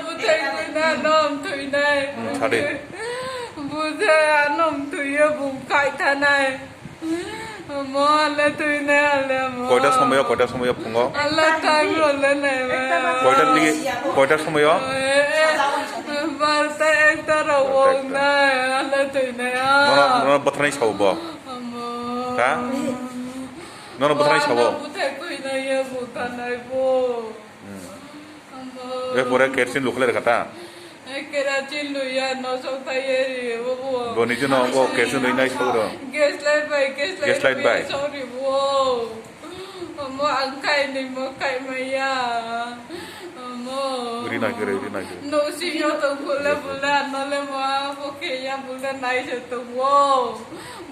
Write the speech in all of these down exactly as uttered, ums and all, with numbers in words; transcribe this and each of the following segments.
Bwthai bwna nom thwinai. Hmm, sadi. Bwthai anom thwiyo bung kai thanai. Mo ale thwinai ale mo. Koita somoyo, koita somoyo phungo? Ale time role nai ma. Koita digi, koita somoyo? Eh, eh. Barta ekta rok wong nai, ale thwinai a. Nono, nono bwtharnai sabo bo? Amo. Ha? Nono bwtharnai sabo? Bwthai thwinai ya bwtharnai bo. Hmm. Amo. Erpore kerosene lukhlai rwkha ta? Eh, kerosene luya, no sok thai ye ri, bo, bo. Bo nijino bo kerosene lui nai sok ro. Gas light bai, gas light gas light bai, bai sok ri bo. Amo ang kai ni mo kai maya. Amo. Ri nai kere, ri nai kere. No si yo to bule bule, no le mo, bo ke ya bule nai se to wo.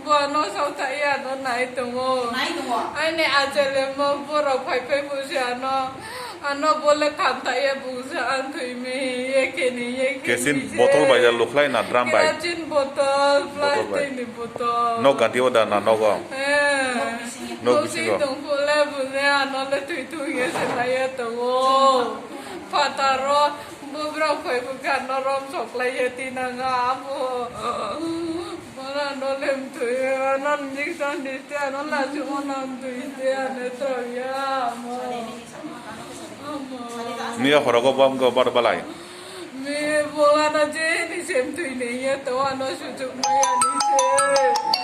Bo ano saw thai ya ano nai tongo. Nai tongo. Aini achai le mo borok phai phai bo se ano, ano bole tham thai ya bung se ang thwi mi ye khe ni ye khe ni. Kerosene se. Bottle bai ya lukhlai na drum bai? Kerosene bottle, bottle bai. Plastic ni bottle. Nok ganti o da na nogo? Eh. Nok bisingo. Nok bisingo. Nok tong bole bung se ano le thwi thwi ye se nai ya tongo. Phataro. Bubrok phai bwkha no rom soklai ye tinanga abo. Bola no lem thui, ano injection diste, ano lachu mo nam thui de, ano troya mo. Amo. Miya horogo bom go bar balai. Mi bola na je ni sem thui ne ye to ano sujuk maya ni se.